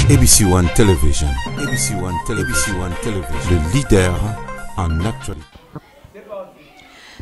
ABC One Television, ABC One Television, ABC One Television, le leader en actualité.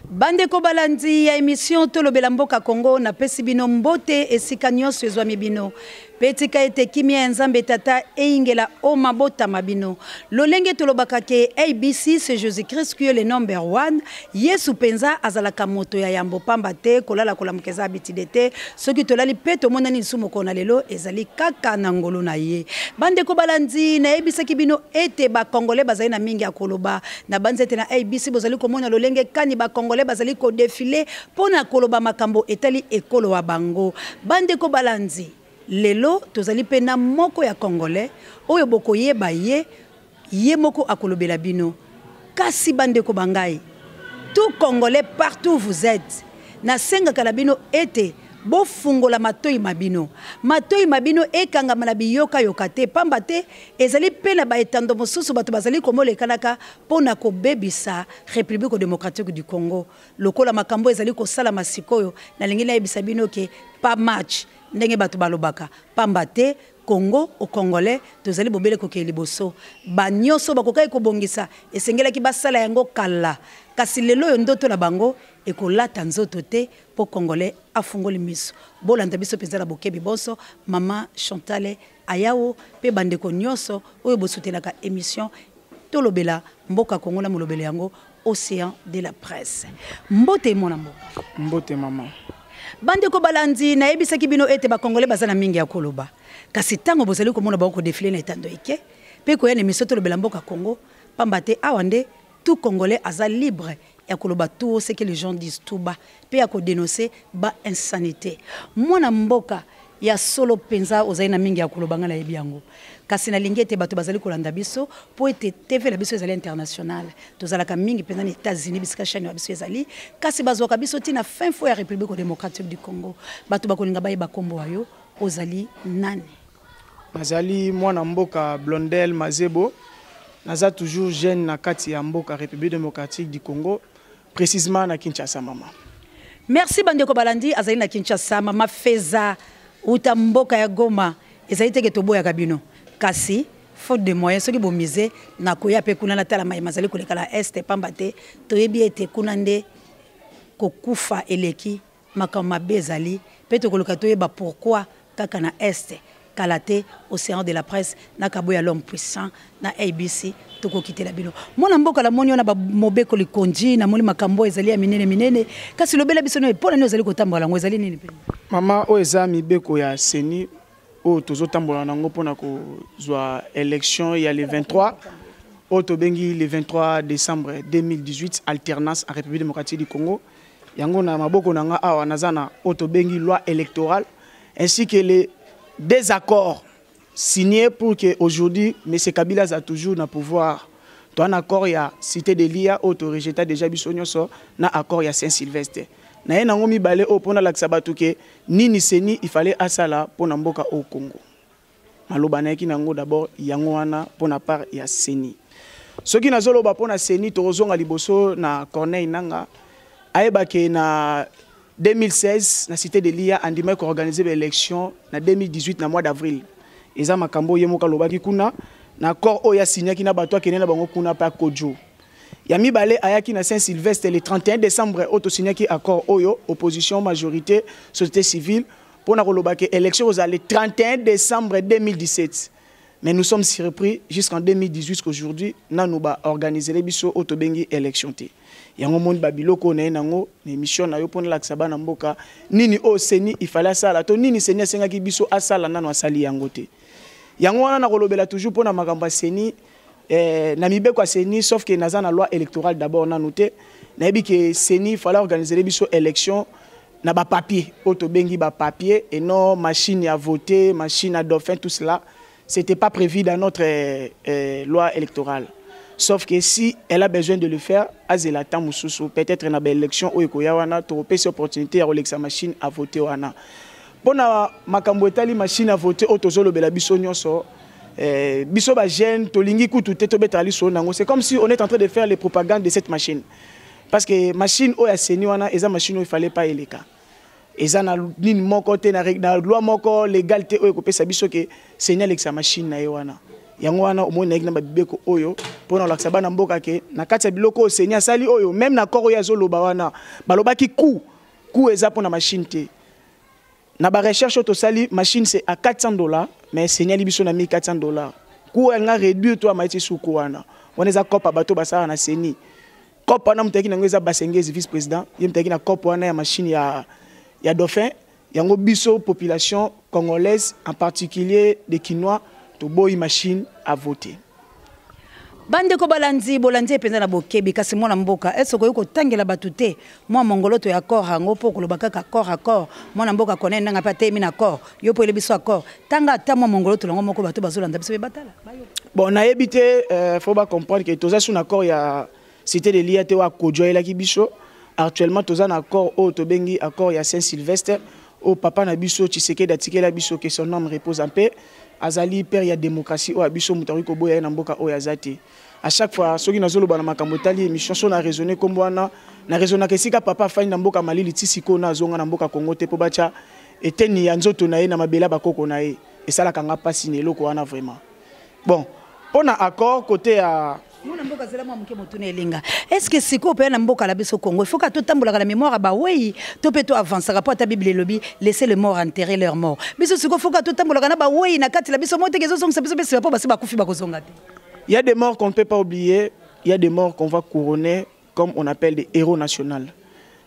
Bandeko balandi ya emission Tolobela Mboka Congo, napesi bino mbote esika nyonso ezwami bino. Pe tika ete kimia ya Nzambe Tata eyingela o mabota ma bino. Lolenge tolobaka ke ABC c'est Jésus-Christ qui est le number one. Yesu penza azalaka moto ya yambo pamba te, kolala kolamuka eza habitude te. Soki tolali pe tomonani lisusu mokolo na lelo ezali kaka na ngolu na ye. Bandeko balandi, nayebisaki bino ete ba Congolais bazali na mingi ya koloba. Nabanzi ete na ABC bozali komona lolenge kani ba Congolais bazali ko defiler mpo na koloba makambo etali ekolo wa bango. Bandeko balandi, lelo tozali mpe na moko ya Congolais oyo bokoyeba ye, ye moko akolobela bino. Kasi bandeko ba ngai, tout Congolais partout où vous êtes, nasengaka na bino ete bofungola matoi ma bino. Matoi ma bino ekangama na biyokayoka te, pamba te ezali mpe na ba etando mosusu bato bazali komolekanaka mpo na kobebisa Republique democratique du Congo. Lokola makambo ezali kosalama sikoyo, nalingi nayebisa bino ke pas match ndenge bato balobaka, pamba te Congo au Congolais tozali bobele kokende liboso. Ba nyoso bakokaki kobongisa esengelaki basala yango kala, kasi lelo oyo ndoto na bango ekolata nzoto te po Congolais afungoli miso. Bolanda biso penza na bokebi bonso, mama Chantale Ayawo pe bandeko nyoso oyo bosutenaka emission Tolobela mboka Congo na molobeli yango Ocean de la presse. Mbote mwana mboka. Mbote mama. Bandeko balandi, nayebisaki bino ete ba Congolais baza na mingi ya koloba. Kasi tango bozali komona bango ko defiler na etando eke pe koya na emission Tolobela mboka Congo, pamba te awa nde tout Congolais aza libre ya koloba tout haut ce que les gens disent tout bas pe ya ko denoncer ba insanite. Mwana mboka ya solo penza ozali na mingi ya koloba, ngai nayebi yango. Kasi nalingi ete bato bazali kolanda biso po ete TV na biso ezali internationale. Tozalaka mingi penza na Etats-Unis bisika chaîne na biso ezali, kasi bazwaka biso ti na fin fond ya Republique democratique du Congo. Bato bakolinga bayeba kombo wa yo, ozali nani? Nazali mwana mboka Blondel Mazebo. Naza toujours jeune na kati ya mboka Republique democratique du Congo, précisément na Kinshasa mama. Merci bandeko balandi, azali na Kinshasa mama Feza uta mboka ya Goma. Ezali teke toboyaka bino, kasi faute de moyens soki bomise na koya pe kuna natala maye mazali koleka na est, pamba te toyebi ete kuna nde kokufa eleki, makambo mabe ezali pe tokoluka toyeba pourquoi kaka na est. Kala te Ocean de la presse na Kabuya l'homme puissant na ABC tokokitela bino. Mwana mboka namoni yo na ba mobeko likonzi, namoni makambo ezali ya minene minene, kasi lobela biso nayo pona nini ozali kotambola yango, ezali nini pe? Mama, oyo eza mibeko ya CENI oyo tozotambola nango pona kozwa élection ya le 23 oyo tobengi le 23 décembre 2018, alternance en République démocratique du Congo. Yango na maboko na nga awa naza na oyo tobengi loi électorale ainsi que les deux accords signés pour que aujourd'hui M. Kabila a toujours na pouvoir. Toi un accord ya cité de l'I A oyo to rejeta déjà biso nyonso na accord ya Saint-Sylvestre. Na ye nango mibale oyo pona lakisa bato ke nini CENI il fallait asala pona mboka au Congo. Maloba na yaki nango d'abord yango wana pona part ya CENI. Soki nazoloba pona CENI tokozonga liboso na Corneille Nangaa ayeba ke na 2016 na cité de l'I A andimaki ko organiser ba élection na 2018 na mois d'avril. Eza makambo ye moko alobaki kuna na accord oyo asignaki na bato akende na bango kuna pa Kodjo. Ya mibale ayaki na Saint-Sylvestre le 31 décembre oyo tosignaki accord oyo opposition majorité société civile pona koloba ke élection kozala le 31 décembre 2017. Mais nous sommes surpris jusqu'en 2018 jusqu'aujourd'hui nanu ba organiser les biso oyo tobengi élection te. Yango moni ba biloko na ye nango na émission na yo pona lakisa bana mboka nini oyo CENI il fallait asala to nini CENI asengaki biso asala nanu asali yango te. Yango wana nakolobela toujours pona makambo ya CENI, na mibeko ya CENI, sauf que naza na loi électorale d'abord nanu te. Nayebi ke CENI il fallait organiser les biso élection na ba papier oyo tobengi ba papier et non machine à voter, machine à dauphin, tout cela c'était pas prévu dans notre loi électorale. Sauf que si elle a besoin de le faire, azela temps mosusu, peut-être na ba élection oyo ekoya wana, tokopesa opportunité ya kolekisa machine à voter wana. Pona makambo etali machine à voter oyo tozolobela biso nyonso, biso ba jeune tolingi kutu te tobetala liso nango. C'est comme si on est en train de faire les propagandes de cette machine. Parce que machine oyo ya CENI wana eza machine oyo il fallait pas eleka. Eza na nini moko te, na loi moko légal te oyo ekopesa biso ke CENI alekisa machine na ye wana. Yango wana omoni nayaki na babibeko oyo mpona kolakisa bana mboka ke na kati ya biloko oyo CENI asali oyo, même na accord oyo azoloba wana, balobaki coût eza mpona machine te. Na ba recherche oyo tosali, machine c'est à 400 $, mais CENI ali biso na 1400 $. Coût oyo alinga réduire to amaiti suku wana. Wana eza cope ya bato basalaka na CENI. Cope wana moto ayaki nango eza Basengezi, vice président. Ye moto ayaki na cope wana ya machine ya Dauphin. Yango biso population congolaise, en particulier des Kinois, toboyi machine à voter. Bandeko balandi, bolandi mpenza na bokebi. Kasi mwana mboka, ese okoki kotangela bato te mwa mongoloto ya accord yango, mpo koloba kaka accord, accord? Mwana mboka Corneille Nanga mpe ateyemi na accord, yo mpo elebi biso accord. Tanga ata mwa mongoloto yango moko, bato bazolanda biso mpe batala. Bon, nayebi te, faut bacomprendre ke toza sur na accord ya Cité de l'IA te oyo akodjo ayelaki biso. Actuellement toza na accord oyo tobengi accord ya Saint Sylvestre, oyo papa na biso Tshisekedi atikela biso, que son âme repose en paix. Azali père ya démocratie oyo ya biso, moto akoki koboya ye na mboka oyo aza te. À chaque fois soki nazoloba na makambo etali émission, so na raisonne kombo wana, na raisonnaka esika papa afandi na mboka malili ti sikoyo na azonga na mboka Kongo te mpo batya eteni ya nzoto na ye na mabele ya bakoko na ye. Esalaka nga mpasi na eloko wana vraiment. Bon, mpo na accord côté ya Mwana mboka, azala mwa moke, motuna elinga: est ce que sikoyo mpe na mboka na biso Congo, il faut ka totambolaka na mémoire ya bawei to mpe to avançaka? Mpo ata Bible elobi: "Laissez le mort enterrer leur mort." Biso sikoyo faut ka totambolaka na bawei na kati na biso mo teke ezozongisa biso mpe nsima, mpo basi bakufi, bakozonga te? Il y a des morts qu'on ne peut pas oublier, il y a des morts qu'on va couronner comme on appelle des héros nationaux.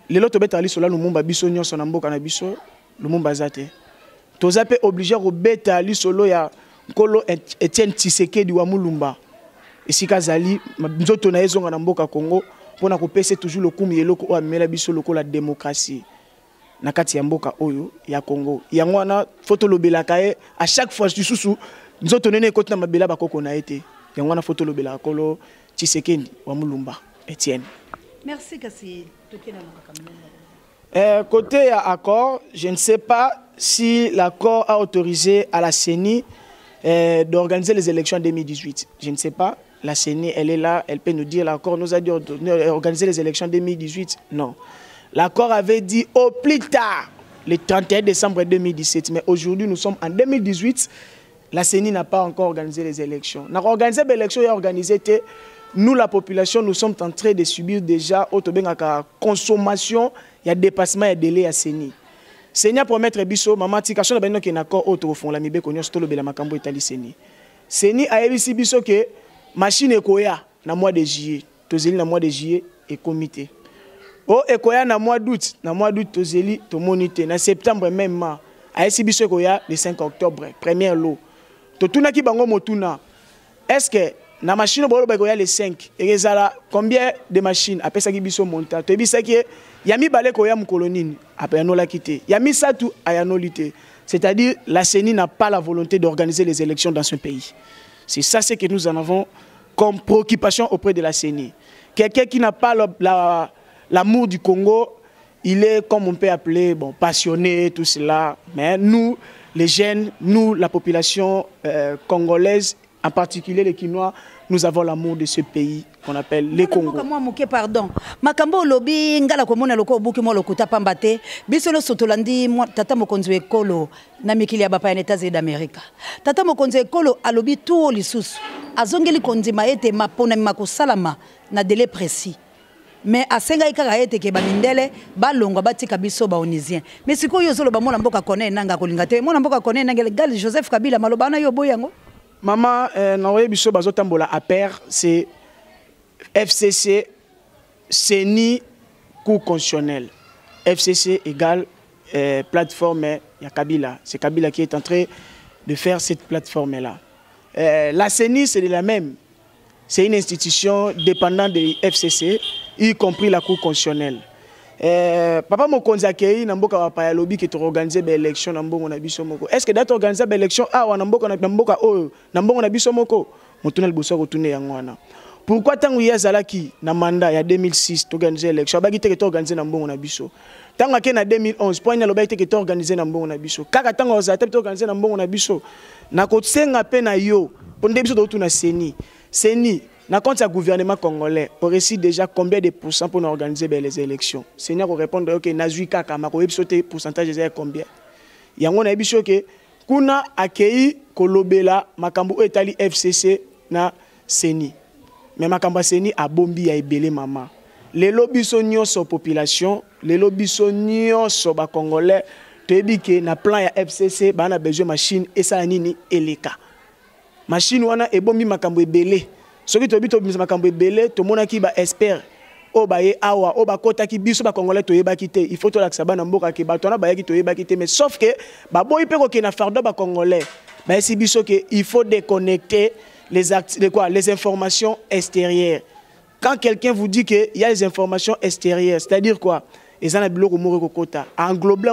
Lelo tobetaka lisolo ya Lumumba, biso nyonso na mboka na biso, Lumumba aza te. Toza mpe obligé kobeta lisolo ya nkolo Etienne Tshisekedi wa Mulumba. Esika azali, nzoto na ye ezonga na mboka Congo mpona kopesa toujours lokumu ya eloko oyo amemela biso lokola démocratie na kati ya mboka oyo ya Congo. Yango wana faut tolobelaka ye à chaque fois. Lisusu nzoto nene ekoti na mabele ya bakoko na ye te. Yango wana faut tolobelaka nkolo Tshisekedi wa Mulumba Etienne. Merci, kasi tokende na makambo. Côté accord, je ne sais pas si l'accord a autorisé à la CENI d'organiser les élections en 2018. Je ne sais pas. La CENI, elle est là, elle peut nous dire: l'accord nous a dit d'organiser les élections en 2018. Non. L'accord avait dit au plus tard, le 31 décembre 2017. Mais aujourd'hui, nous sommes en 2018. La CENI n'a pas encore organisé les élections. N'a organisé l'élection, il a organisé. Nous, la population, nous sommes en train de subir déjà la consommation, il y a dépassement, il y a délai à CENI. CENI promettre biso, maman tika so na bino ke na accord oyo tokofongola mibeko nyonso, tolobela makambo etali CENI. CENI ayebisi biso ke machine ekoya na mois de juillet. Tozeli na mois de juillet, ekomi te. O ekoya na mois d'août, na mois d'août tozeli, tomoni te. Na septembre même ma ayebisi biso ekoya le 5 octobre, première lot. Totunaki bango motuna: est ce que na machine oyo boloba ekoya le 5, ekozala combien de machine? Apesaki biso montant. Toyebisaki ye ya mibale koya mokolo nini, ayanolaki te. Ya misato, ayanoli te. C'est-à-dire, la CENI n'a pas la volonté d'organiser les élections dans ce pays. C'est ça ce que nous en avons comme préoccupation auprès de la CENI. Quelqu'un qui n'a pas l'amour du Congo, il est, comme on peut appeler, bon, passionné, tout cela. Mais nous, les jeunes, nous, la population congolaise, en particulier les Kinois, nous avons l'amour de ce pays qu'on appelle le Congo. Mwa moke, pardon, makambo olobi ngala komona loko obuki mwa lokuta, pamba te biso nyonso tolandi tata mokonzi wa ekolo na mikili ya bapaya na États-Unis d'Amérique. Tata mokonzi ya ekolo alobi tu oyo lisusu azongeli kondima ete maponami makosalama na délai précis, mais asengaki kaka ete ke bamindele balongwa, batika biso baonisien. Mais sikoyo ozoloba mwana mboka Corneille Nanga kolinga te. Mwana mboka Corneille Nanga gal Joseph Kabila, maloba wana yo oboyi yango? Mama, naoyebi biso bazotambola APR, c'est FCC, CENI, Cour constitutionnelle. FCC égale plateforme ya Kabila. C'est Kabila qui est en train de faire cette plateforme là. La CENI, c'est de la même, c'est une institution dépendante de FCC, y compris la Cour constitutionnelle. Papa mokonzi akei na mboka bapaya, alobi ke toorganize baélection na mbongo na biso moko. Est ce que da toorganize baélection awa na mboka, na mboka oyo, na mbongo na biso moko? Motuna liboso ya kotuna yango wana: pourquoi ntango ye azalaki na mandat ya 2006, toorganize élection, abaki te ke toorganize na mbongo na biso? Ntango ake na 2011, mpo ani alobaki te ke toorganize na mbongo na biso? Kaka ntango azala te, toorganize na mbongo na biso. Nakosenga mpe na yo, mpo nde biso tokotuna CENI. CENI Na compte ya gouvernement congolais, oreçu déjà combien de pourcent mpona organiser ba les élections? CENI akorépondre yo ke nazwi kaka, makoyebi so te pourcentage eza ya combien. Yango nayebi so ke kuna akei kolobela makambo oyo etali FCC na CENI, mais makambo ya CENI abombi ya ebele. Mama, lelo biso nyonso population, lelo biso nyonso bacongolais toyebi ke na plan ya FCC baa na besoin machine esala nini? Eleka. Machine wana ebombi makambo ebele. Soki toyebi, tobimisa makambo ebele. Tomonaki baexpert oyo baye awa, oyo bakɔtaki, biso bacongolais toyebaki te. Il faut tolakisa bana mboka ke bato wana bayaki, toyebaki te, mais sauf ke baboyi mpe kokende na fardeau. Bacongolais bayesi biso ke il faut déconnecter les, quoi, les informations extérieures. Quand quelqu'un vous dit que il y a les informations extérieures, c'est-à-dire quoi? Eza na biloko moko ekokota, englobe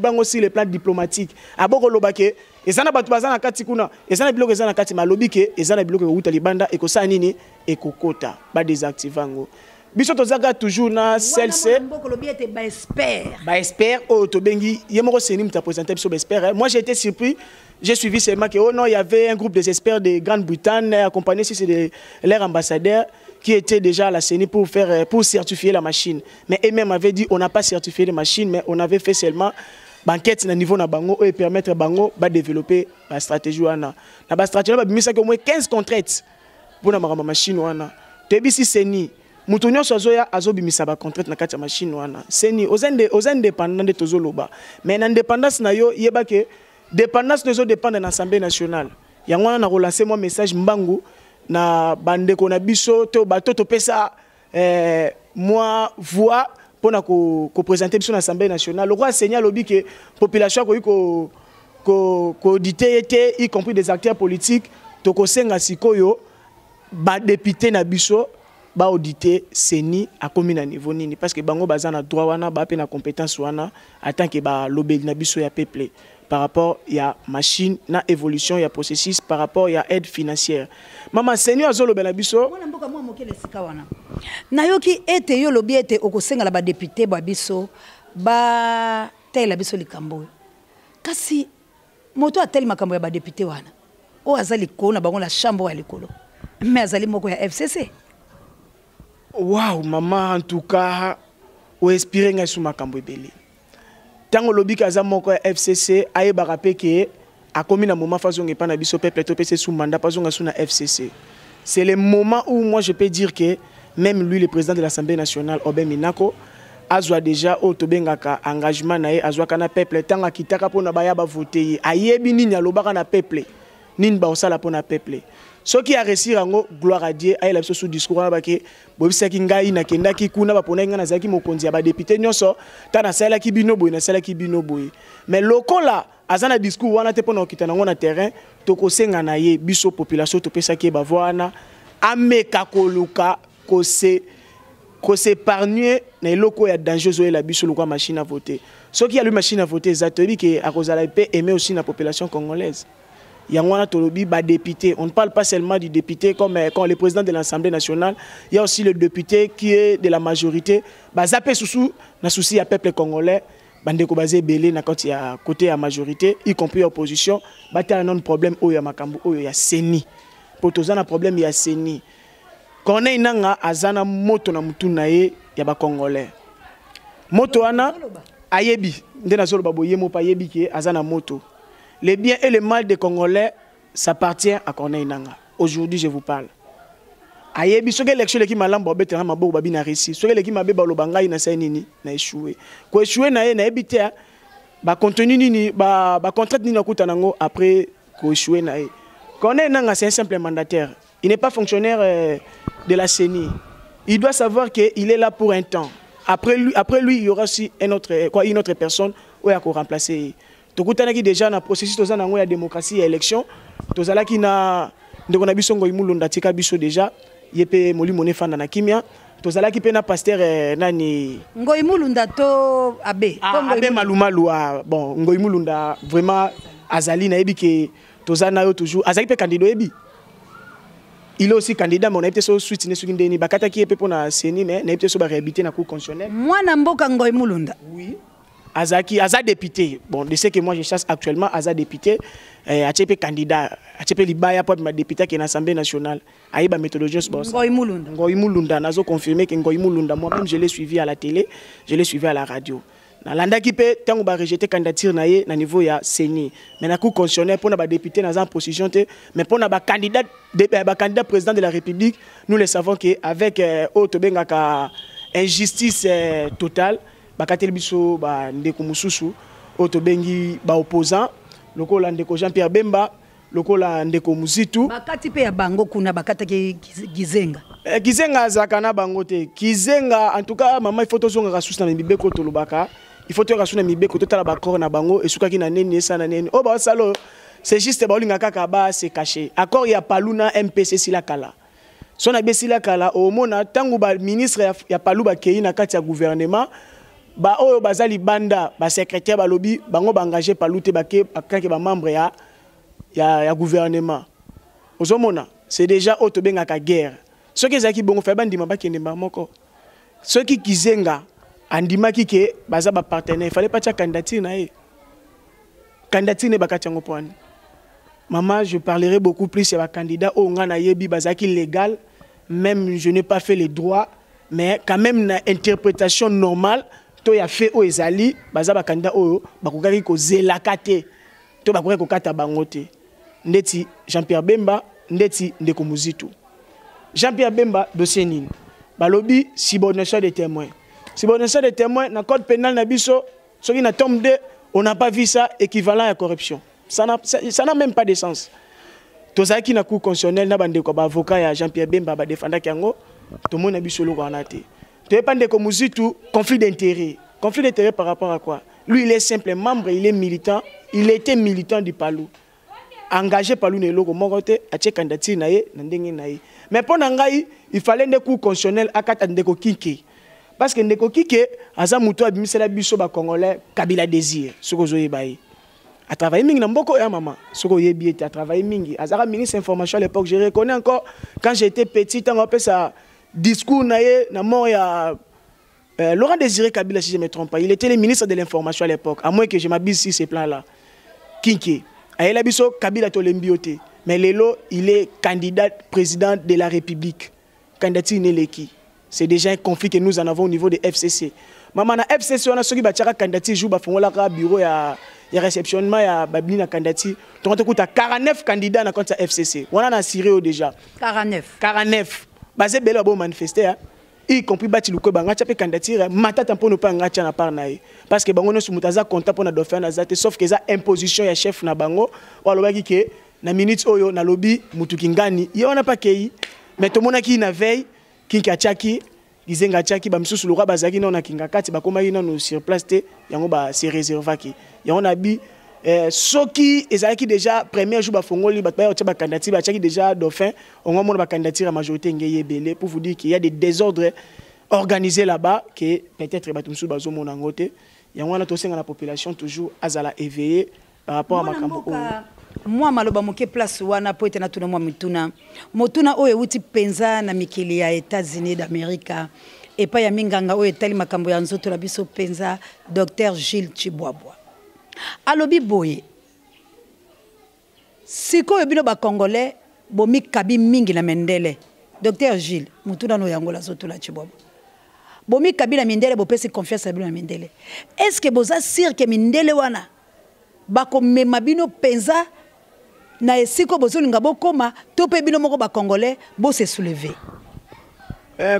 yango sur le plan diplomatique. Abokoloba ke eza na bato baza na kati kuna, eza na biloko eza na kati, malobi ke eza na biloko ekouta libanda, ekosala nini? Ekokota, badésactive yango. Biso tozaka toujours na CLC. Olobi ete baexpert. Baexpert oyo tobengi, ye moko CENI moto apresente biso baexpert. Moi, j'ai été surpris, j'ai suivi seulement que oh non, il y avait un groupe des experts de Grande-Bretagne accompagné si c'est de leur ambassadeur qui était déjà à la CENI pour certifier la machine. Mais eux-mêmes avaient dit, on n'a pas certifié les machines, mais on avait fait seulement enquête na niveau na bango et permettre bango ba développer la stratégie wana. Na ba stratégie ba bimisa au moins 15 contraintes pour na machine wana. Toyebisi CENI, moto nyonso azoya azobimisa bacontrainte na kati ya machine wana. CENI, oza indépendant nde tozoloba, mais na indépendance na yo, yeba ke dépendance no ezodépendre na Assemblée nationale. Yango wana na kolancer mwa message mbangu na bandeko na biso to bato topesa mwa voix mpona koprésente biso na Assemblée nationale. Lokola CENI alobi ke population akoki koauditer ye te, y compris des acteurs politiques, tokosenga sikoyo badéputé na biso baudite CENI akomi na niveau nini, parce que bango baza na droit wana, baa mpe na compétence wana en tant que balobeli na biso ya peuple par rapport ya machine na évolution ya processus, par rapport ya aide financière. Mama, CENI azolobela biso. Mwana mboka, mwa mokele esika wana nayoki ete yo olobi ete okosengela badéputé bwa biso batalela biso likambo oyo, kasi moto ateli makambo ya badéputé wana oyo aza likolo na bango na chambre oyo ya likolo, mais azali moko ya FCC. Wow, mama, en tout cas oinspire ngai su makambo ebele. Ntango olobi ke aza moko ya FCC, ayebaka mpe ke akomi na moment fa azonga epai na biso peuple, topesa su mandat mpo azonga su na FCC. C'est le moment où moi je peux dire que même lui, le président de l'Assemblée nationale, Aubin Minaku, azwa déjà oyo tobengaka engagement na ye azwaka na peuple ntango akitaka mpona baya bavote ye. Ayebi nini alobaka na peuple, nini baosala mpona peuple. Soki aréussir yango, gloire à Dieu. Ayela biso su discours wana bake boyebisaki ngai, nakendaki kuna, baponaki ngai, nazalaki mokonzi ya badéputé nyonso, ta nasalelaki bino boye, nasalaki bino boye. Mais lokola aza na discours wana te mpona kokita nango na terrain, tokosenga na ye, biso population topesaki ye bavoix wana, ameka koluka kose kosépargne na eloko ya danger ozoyela biso lokwa machine à voter. Soki alobi machine à voter eza, toyebi ke akozala mpe aimé aussi na population congolaise. Yango wana tolobi badéputé, on ne parle pas seulement du député comme le président de l'Assemblée nationale, il y a aussi le député qui est de la majorité. Baza mpe susu na souci ya peuple congolais. Bandeko baza ebele na kati ya côté ya majorité, y compris ya opposition, batala nano problème oyo ya makambo oyo ya CENI, po toza na problème ya CENI. Corneille Nanga aza na moto na mutu na ye ya bacongolais. Moto wana ayebi nde nazoloba boye, mo mpe ayebi ke aza na moto. Le bien et le mal des Congolais s'appartient à Corneille Nanga. Aujourd'hui je vous parle, ayebi soki élection eleki malamu, babetela maboko, babi na réussi. Soki eleki mabe, baloba ngai nasali nini? Na échoué. Koéchoué na ye, nayebi te bacontenu nini, bacontrainte nini akuta nango après koéchoué na ye. Corneille Nanga, c'est un simple mandataire, il n'est pas fonctionnaire de la CENI. Il doit savoir qu'il est là pour un temps. Après lui, il y aura aussi un autre, quoi, une autre personne oyo akoremplacer ye. Tokutanaki déjà na processus toza nango ya démocratie, ya élection. Tozalaki na ndeko na biso Ngoi Mulunda, atika biso déjà, ye mpe molimo nefanda na kimia. Tozalaki mpe na pasteur nani? Ngoi Mulunda to abe? Ah, abe Malumalu. Ah, bon, Ngoi Mulunda vraiment azali, nayebi ke toza na yo toujours. Azali mpe candidat, oyebi, il est aussi candidat, mais on a été so suite ne soki ndeni bakataki ye mpe mpona CENI, mais nayebi te so baréhabilité na Cour constitutionnelle. Mwana mboka Ngoi Mulunda. Oui. Azaki aza député. Bon, de ce que moi je chasse actuellement, aza député, atie pe candidat, atie pe libaya po ma député qui est na Assemblée nationale. Ayeba méthodologie nyonso baosala. Ngoy Mulunda. Ngoy Mulunda, nazo confirmer que Ngoy Mulunda, moi-même je l'ai suivi à la télé, je l'ai suivi à la radio. Nalandaki mpe ntango barejeté candidature na ye na niveau ya CENI. Mais na Cour constitutionnelle, mpona badéputé naza en position te, mais mpona bacandidat bacandidat président de la République, nous le savons que avec oyo tobengaka injustice totale, bakateli biso bandeko mosusu oyo tobengi baopposant, lokola ndeko Jean-Pierre Bemba, lokola ndeko Muzitu. Bakati mpe ya bango kuna, bakataki Gizenga. Gizenga azalaka na bango te. Gizenga, en tout cas, mama, il faut tozongaka susu na mibeko. Tolobaka il faut toyoka susu na mibeko, totala baaccord na bango esukaki na nini, esala na nini. Oyo baosala oyo, c'est juste baolinga kaka base caché. Accord ya Palu na MPC esila kala. So na besila kala, omona ntango baministre ya Palu bakei na kati ya gouvernement, baoyo baza libanda, basecrétaire, balobi bango baengage Palu te, bake bakake bamembre ya gouvernement. Ozomona, c'est déjà oyo tobengaka guerre. Soki ezalaki bongo, fai bandima bakende mbala moko. Soki Gizenga andimaki ke baza bapartenaire, fallait pas tia candidature na ye. Candidature ne bakati yango mpo wani. Mama, je parlerai beaucoup plus ya bacandidat oyo nga nayebi bazalaki légal. Même je n'ai pas fait les droits, mais quand même na interprétation normale to ya fait oyo ezali, baza bacandidat oyo bakokaki kozelaka te to bakokaki kokata bango te, ndeti Jean-Pierre Bemba, ndeti ndeko Muzitu. Jean-Pierre Bemba, dossier nini? Balobi subordination des témoins. Subordination des témoins, na code pénal na biso, soki na tome 2, on n'a pas vu ça équivalent à corruption. Ça n'a même pas de sens. Tozalaki na Cour constitutionnelle na bandeko baavocat ya Jean-Pierre Bemba, badefendaki yango. Tomoni biso eloko wana te. Toyepa ndeko Muzitu, conflit d'intérêt. Conflit d'intérêt par rapport à quoi? Lui, il est simple membre, il est militant, il était militant du Palu, engagé Palu na eloko moko te. Atie candidature na ye na ndenge na ye. Mais mpo na ngai, il fallait nde Cour constitutionnelle akata ndeko Kike, parce que ndeko Kike aza moto abimisela biso bacongolais Kabila Désir. Soki ozoyeba ye, atravaille mingi na mboka oyo ya mama. Soki oyebi ete atravaille mingi, azalaka ministre information à l'époque. Je reconnais encore quand j'étais petit, ntango apesa discours na ye na mort ya Laurent Désiré Kabila, si je ne me trompe pas. Il était le ministre de l'information à l'époque, à moins que je m'abuse sur ces plans-là. Kinke ayela biso Kabila tolembi yo te. Mais lelo il est candidat président de la République, candidature eleki. C'est déjà un conflit que nous en avons au niveau de FCC. Mama, na FCC wana, soki batiaka candidature, jour bafungolaka bureau ya réceptionnement ya babili na candidature, tongo tokuta 49 candidats na compte ya FCC wana, na assuré oyo déjà. 49? 49. Baza ebele babo manifester, hein? Y compris Bati Luko banga tia pe candidature, Matata mpono mpe anga tia na part na ye, parce que bango nyonso moto aza content mpo na dauphin aza te, sauf que eza imposition ya chef na bango oyo alobaki ke na minute oyo nalobi mutu kingani ye wana mpe akei. Mais tomonaki na veille Kinki atiaki, Gizenga atiaki, bamisusu lokwa bazalaki nano na kinga kati, bakomaki nano sur place te, yango base réservaki yango na bi. Soki ezalaki déjà premier jour bafongoli, bato baya kotia bacandidature, batiaki déjà dauphin, ongo mona bacandidature ya majorité ngei ebele. Pour vous dire qu'il y a des désordres organisés là-bas que peut-être bato mosusu bazomona yango te. Yango wana tosenga na population toujours azala éveillé par rapport à makambo oyo. Mwa maloba moke place wana po ete natuna mwa mituna. Motuna oyo ewuti mpenza na mikili ya États-Unis d'Amérique, epai ya minganga oyo etali makambo ya nzoto na biso mpenza, Dr Gilles Chibwabwa, alobi boye: sikoyo bino bacongolais bomikabi mingi na mindele. Dr Gilles, motuna no yango nazotula Chibwabwa: bomikabi na mindele, bopesi confiance na bino na mindele, est ce que boza sûr ke mindele wana bakomema bino mpenza na esika oyo bozolinga bokóma, to mpe bino moko bacongolais bose soulever?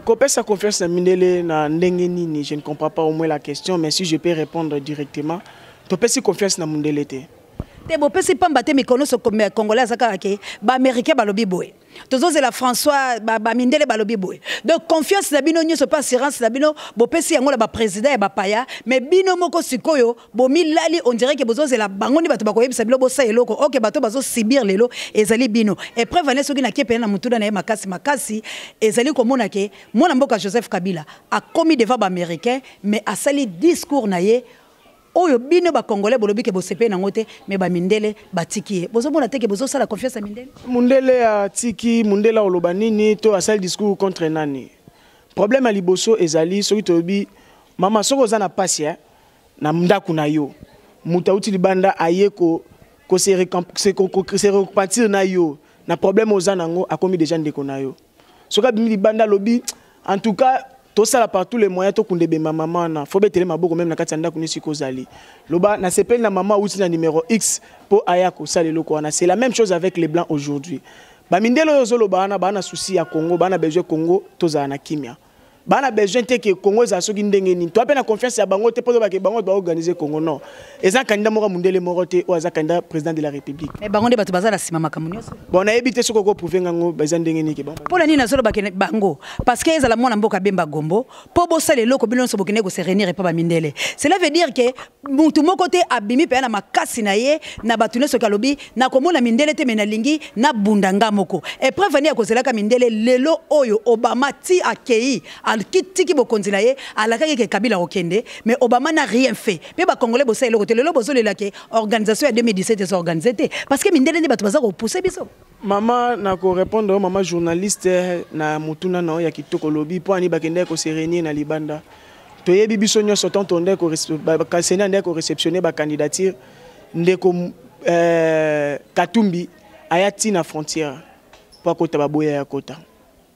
Kopesa confiance na mindele na ndenge nini? Je ne comprends pas au moins la question, mais si je peux répondre directement, topesi confiance na mundele te. Te, bopesi pamba te. Mikolo nyonso congolais aza kaka ke baaméricain balobi boye, tozozela François, bamindele balobi boye. Donc confiance na bino nyonso mpe assurance na bino, bopesi yango na baprésident ya bapaya. Mais bino moko sikoyo bomilali, on dirait ke bozozela bango nde bato bakoyebisa bino bosala eloko. Ok, bato bazosubir lelo ezali bino. Épreuve ane, soki nakie pene na motuna na ye makasi makasi, ezali komona ke mwana mboka Joseph Kabila akomi devant baaméricain, mais asali discours na ye oyo bino bacongolais bolobi ke bosepeli nango te, mais bamindele batiki ye. Bozomona te ke bozosala confiance ya mindele? Mundele atiki, mundele oloba nini to asali discours contre nani? Problème ya liboso ezali, soki toyebi, mama, soki oza na pasi, eh, Na ndako na yo, moto auti libanda aye ko ko se repentir na yo na problème oza nango, akomi déjà ndeko na yo. Soki abimi libanda, alobi: "En tout cas, tosala par tous les moyens tokunda ebemba mama wana", fo betele maboko. Même na kati ya ndako nyonso kozali loba: "Nasepeli na mama auti na numéro X mpo aya kosala eloko wana." C'est la même chose avec les Blancs aujourd'hui. Bamindele oyo ozoloba wana, baa na souci ya Congo, baa na besoin Congo tozala na kimia, baa na besoin te ke Congo ezala soki ndenge nini. Toa mpe na confiance ya bango te mpo tobake bango baorganiser Congo. Non, eza candidat moko ya mondele moko te oyo aza candidat président de la République. Mais bango nde bato baza na nsima makambo nyonso. Bon, nayebi te soki okoprouver ngango eza ndenge nini ke bango. Mpo na nini nazoloba ke bango? Parce que ezala mwana mboka Bemba Gombo, mpo bosala eloko, bino nyonso bokende kose réunir epa bamindele. Cela veut dire ke mutu moko te abimi mpenza na makasi na ye na bato nyonso ke alobi: "Nakomona mindele te, me nalingi nabunda nga moko." Épreuve ani ya kozelaka mindele? Lelo oyo Obama ti akei, akitiki bokonzi na ye, alakaki ke Kabila kokende, mais Obama n'a rien fait. Mpe Bacongolais bosala eloko te. Lelo bozolela ke organisation ya 2017 eza organise te, parce que mindele nde bato baza kopousse biso. Mama, nakorépondre oyo, mama journaliste, na motuna na oyo ya kitoko. Olobi mpo ani bakendaki kose réunir na libanda. Toyebi biso nyonso, tanto nde CENI ndenge koréceptionner bacandidature, ndeko Katumbi aya ntina frontière mpo akota, baboya ya kota.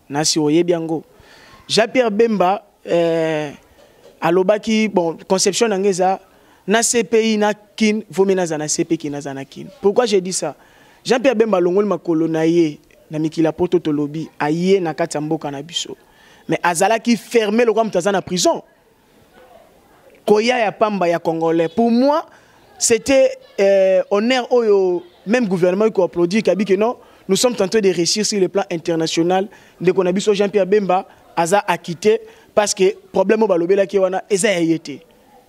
Nasi oyebi yango. Jean Pierre Bemba alobaki: "Bon, conception na ngai eza na CPI na Kin, vomi naza na CPI ki naza na Kin." Pourquoi j'ai dit ça? Jean Pierre Bemba alongoli makolo na ye na mikili ya Poto, tolobi aye na kati ya mboka na biso, mais azalaki fermé lokola moto aza na prison. Koya ya pamba ya Congolais, pour moi c'était honneur oyo même gouvernement eko applaudir kabi que non, nous sommes en train de réussir sur le plan international. Ndeko na biso Jean Pierre Bemba aza acquitté, parce que problème oyo balobelaki wana eza ya ye te.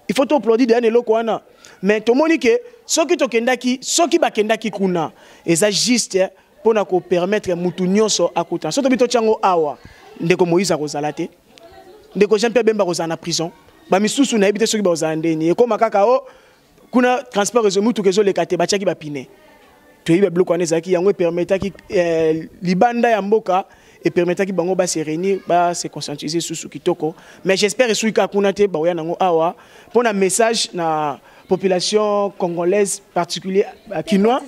Il faut applaudir deya na eloko wana. Mais tomoni ke soki tokendaki, soki bakendaki kuna, eza juste mpona kopermettre mutu nyonso akutana. So tobi totya yango awa, ndeko Moïse akozala te, ndeko Jean Pierre Bemba akozala na prison, bamisusu nayebi te soki bakozala ndeni. Ekóma kaka o kuna transport ezo, mutuka ezoleka te, batiaki bapine. Toyebi babiloko wana ezalaki yango epermetaki libanda ya mboka, epermetaki bango base réunir, base conscientiser susu kitoko. Mais j'espère esuki kaka kuna te, bakoya nango awa mpo na message na population congolaise, particulier kinois.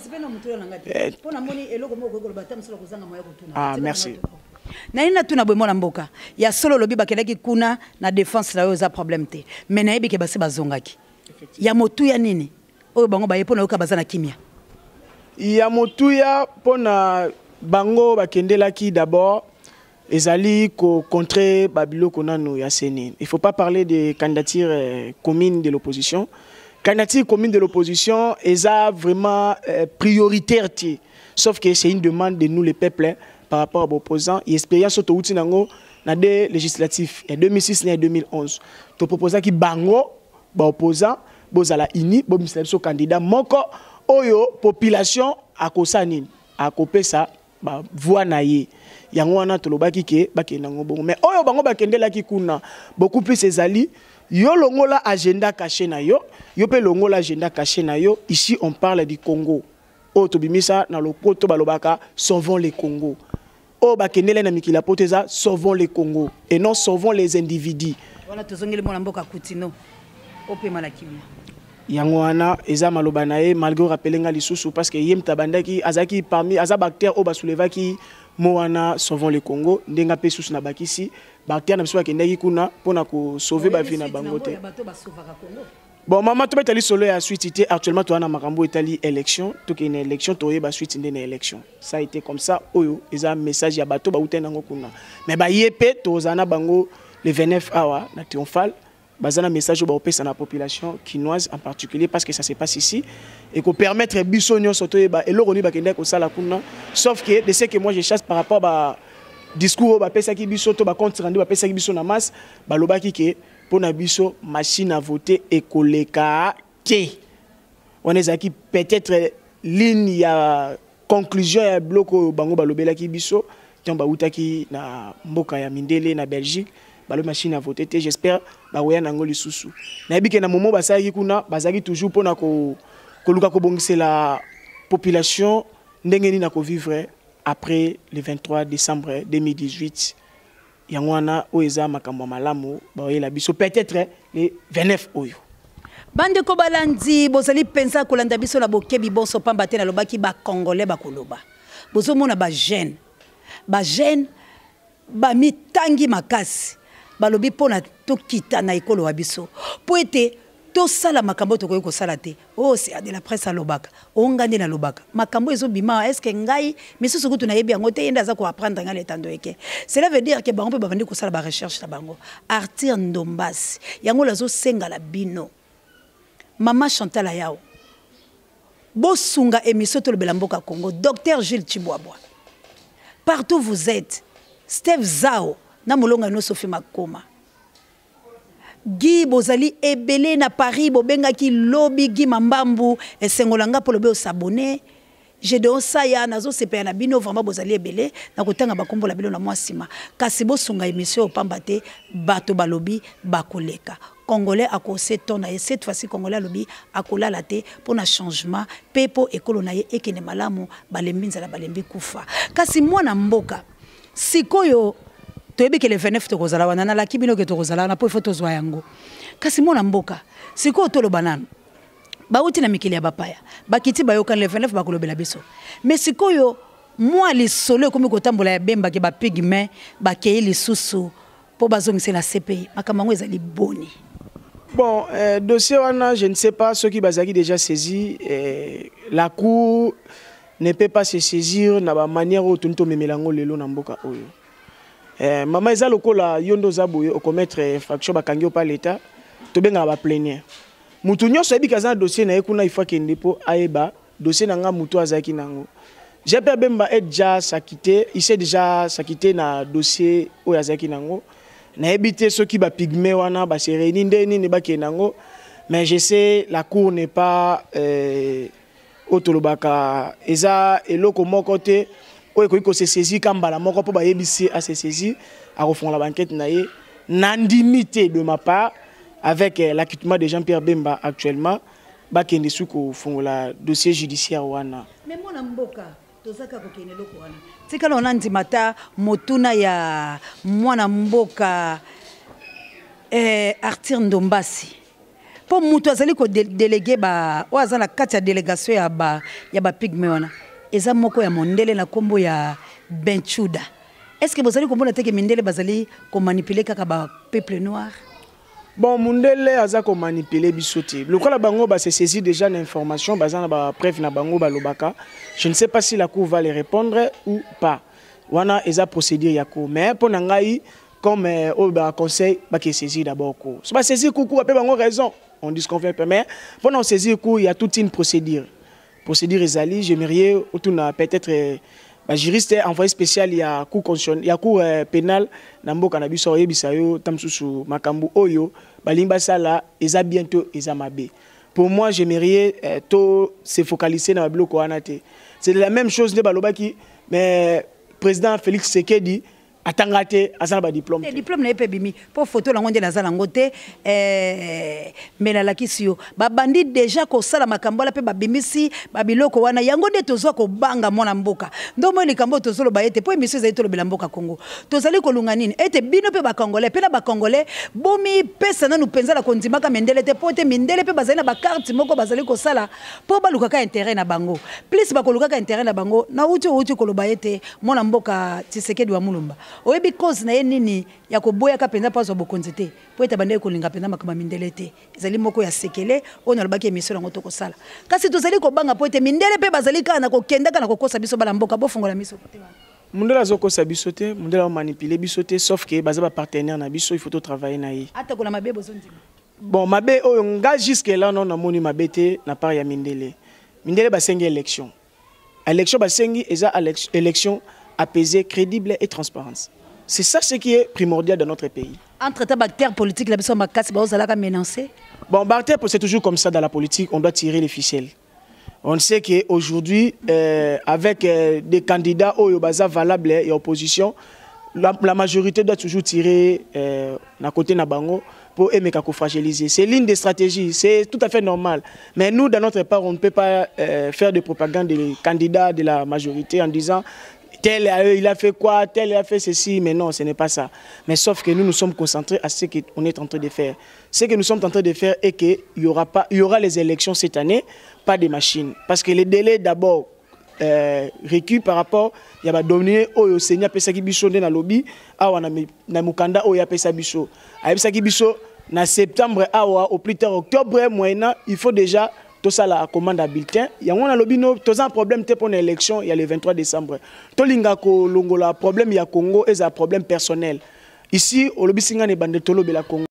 Ah, merci. Naye natuna boye, mwana mboka, ya solo olobi bakendaki kuna na défense na oyo eza problème te, mais nayebi ke basi bazongaki. Ya motuya nini oyo bango baye mpo na yoka baza na kimia? Ya motuya mpona bango bakendelaki, d'abord ezali kocontrer babiloko nano ya CENI. Il faut pas parler de candidature commune de l'opposition. Candidature commune de l'opposition eza vraiment prioritaire te, sauf que c'est une demande de nous les peuples par rapport à opposants. Expérience oyo touti nango na deux législatifs ya 2006 na ya 2011, toproposaki bango baopposant bozala uni, bomisela biso candidat moko oyo population akosala nini, akopesa bavoix na ye. Yango wana tolobaki ke bakende yango bongo. Mais oyo bango bakendelaki kuna beaucoup plus ezali yo longola agenda caché na yo, yo mpe longola agenda caché na yo. Ici on parle du Congo. Oyo tobimisa na lopoto balobaka "sauvons le Congo". Oyo bakendele na mikili ya Poto eza "sauvons le Congo" et non "sauvons les individus". Wana tozongeli mwana mboka Kutino, opema na kimia. Yango wana eza maloba na ye, malgré rappeler nga lisusu, parce que ye moto abandaki, azalaki parmi, aza baacteur oyo basoulevaki mo wana "sauvons le Congo". Ndenge mpe susu na bakisi baacteur na biso bakendaki kuna mpona kosauver bavie na bango te. Bon, mama, tobeta lisolo ya suite te. Actuellement toza na makambo etali élection. Tokende na élection, toyeba suite nde na élection. Ça a été comme ça. Oyo eza message ya bato bautai nango kuna, mais baye mpe tozala na bango le 29 awa na Triomphal. Baza na message oyo baopesa na population kinoise en particulier, parce que ça se passe ici, ekopermettre biso nyonso toyeba eloko nini bakendaki kosala kuna. Sauf que de ce que moi je chasse par rapport ba discours oyo bapesaki biso to bacompte rendu bapesaki biso na masse, balobaki ke mpo na biso machine à voter ekoleka te. Wana ezalaki peut-être ligne ya conclusion ya biloko oyo bango balobelaki biso ntango bautaki na mboka ya mindele na Belgique. Balobi machine à voter te. J'espère bakoya nango lisusu. Nayebi ke na momo basalaki kuna, bazalaki toujours mpona koluka kobongisela population ndenge nini na kovivre après le 23 décembre 2018. Yango wana oyo eza makambo ya malamu baoyela biso peut-être le 29 oyo. Bandeko balandi, bozali mpenza kolanda biso na bokebi bonso, pamba te nalobaki bacongolais bakoloba. Bozomona bajeune, bajeune bamitangi makasi, balobi mpona tokita na ekolo wa biso mpo ete tosala makambo tokoki kosala te. Oyo oh, de la presse alobaka, oyo ngai nde nalobaka makambo ezobima. Est ce que ngai misusu kutu nayebi yango te? Ye nde aza koapprendre ngai letando eke. Cela veut dire ke bango mpe babandi kosala barecherche na bango. Arthur Ndombasi yango nazosengala bino, mama Chantal Ayao, bosunga émission Tolobela Mboka Congo, docteur Jules Chibwabwa, partout vous êtes, Steve Zao na molonga no Sophie Makoma, Guy, bozali ebele na Paris, bobengaki lobi. Guy Mambambu, esengo na nga mpo lobi osabone. Gedeon Saya, nazosepela na bino vraiment, bozali ebele. Nakotanga bakombola bino na mwa nsima, kasi bosunga émission oyo, pamba te bato balobi bakoleka. Congolais akose ton na ye. Cette fois-ci congolais alobi akolala te mpo na changement mpe mpo ekolo na ye ekende malamu. Balembi nzala, balembi kufa. Kasi mwana mboka, sikoyo toyebi ke le 29 tokozala wana. Nalaki bino ke tokozala wana mpo ifo tozwa yango. Kasi mwana mboka, sikoyo toloba nanu, bauti na mikili ya bapaya, bakiti, bayokani, le 29 bakolobela biso. Mais sikoyo mwa lisolo ekomi kotambola ya bembake bapygmées bakei lisusu mpo bazongisa na CPI. Makambo yango ezali boni? Bon, dossier wana, je ne sais pas ceux qui bazaki déjà saisi. La cour ne peut pas se saisir na ba manière oyo toni tomemela yango lelo na mboka oyo. Mama, eza lokola yo nde oza boye, okommettre infraction, bakangi yo pa l'état, tobengaka baplaignant. Motu nyonso ayebi aza na dossier na ye kuna, ifo akende mpo ayeba dossier na nga motu azalaki nango. Jean-Pierre Bemba est déjà s'acquitté, il s'est déjà s'acquitté na dossier oyo azalaki nango. Nayebi te soki bapygmées wana base réuni nde nini bakende yango, mais je sais, la cour n'est pas oyo tolobaka eza eloko moko te oyo ekoki kose saisir ka mbala moko mpo bayebisi ase saisir, akofongola baenquête na ye. Nandimi te de ma part, avec l'acquittement de Jean-Pierre Bemba actuellement, bakende su kofongola dossier judiciaire wana. Mais mwana mboka, tozaka kokende eloko wana, tikala wana ndima ta motuna ya mwana mboka Arthur Ndombasi, mpo moto azali kodéléguer ba oyo aza na kati ya délégation ya bapygmées wana eza moko ya mondele na nkombo ya Benchuda. Est ce que bozali komona teke mindele bazali komanipuler kaka bapeuple noir? Bon, mundele aza komanipuler biso te. Lokola bango base saisir déjà na information, baza na bapreuve na bango balobaka. Je ne sais pas si la cour va les répondre ou pas. Wana eza procédure ya cour. Mais mpo na ngai, comme oyo baconseil, bake saisir d'abord cour. So basaisir cour, cour ape bango raison, on disconvient pas. Mais mpona saisir cour, il y a toute une procédure. Procédure ezali, j'aimerais otuna peut-être bajuriste, envoyé spécial ya cour constitutionnel, ya cour pénale na mboka na biso, oyebisa yo ta mosusu makambo oyo balingi basala eza bientôt eza mabe. Pour moi, j'aimerais to se focaliser na babiloko wana te. C'est la même chose nde balobaki, mais président Félix Tshisekedi atanga te, aza na badiplôme te. Diplôme na ye mpe ebimi mpo foto nango nde naza nango te. Me nalakisi yo, babandi déjà kosala makambo wana mpe babimisi babiloko wana. Yango nde tozwa kobanga. Mwana mboka, ndomoi likambo oyo tozoloba ete mpo émission ezali Tolobela Mboka Kongo, tozali kolunga nini? Ete bino mpe bacongolais mpe na bacongolais bomipesa nanu mpenza na kondimaka mindele te, mpo te mindele mpe bazali na bakarte moko bazali kosala mpo balukaka intérêt na bango. Plus bakolukaka intérêt na bango. Nauti outi koloba ete mwana mboka Tshisekedi wa Mulumba, oyebi cause na ye nini ya koboyaka mpenza mpo azwa bokonzi te? Mpo ete bandeki kolinga mpenza makambo ya mindele te. Ezali moko ya sekele oyo nalobaki émission yango tokosala. Kasi tozali kobanga mpo ete mindele mpe bazali kaka na kokendaka na kokosa biso. Bana mboka, bofongola miso te. Mundele azokosa biso te, mundele azomanipule biso te, sauf ke baza bapartenaire na biso, il faut totravailler na ye. Atakola mabe bozondima? Bon, mabe oyo nga jusque là non, namoni mabe te na part ya mindele. Mindele basengi élection. Élection basengi eza élection apaisée, crédible et transparente. C'est ça ce qui est primordial dans notre pays. Entre temps, baacteur politique na biso makasi baozalaka menacé. Bon, baacteur, c'est toujours comme ça dans la politique, on doit tirer les ficelles. On sait qu'aujourd'hui, avec des candidats oyo baza valable et opposition, la majorité doit toujours tirer na côté na bango. Pour emeka fragiliser. C'est l'une des stratégies, c'est tout à fait normal. Mais nous, dans notre part, on ne peut pas faire de propagande des candidats de la majorité en disant tel il a fait quoi, tel il a fait ceci, mais non, ce n'est pas ça. Mais sauf que nous nous sommes concentrés à ce qu'on est en train de faire. Ce que nous sommes en train de faire est qu'il y aura pas, il y aura les élections cette année, pas de machines. Parce que les délais d'abord recul par rapport ya ba données oyo CENI apesaki biso nde na lobi awa na mokanda oyo apesa biso, ayebisaki biso na septembre awa, au plus tard octobre, moyennant il faut déjà tosala commande ya bulletin. Yango nalobi no, toza problème te mpo na élection ya le 23 décembre. Tolinga kolongola problème ya Congo eza problème personnel. Ici olobisi nga na ebande tolobela Congo.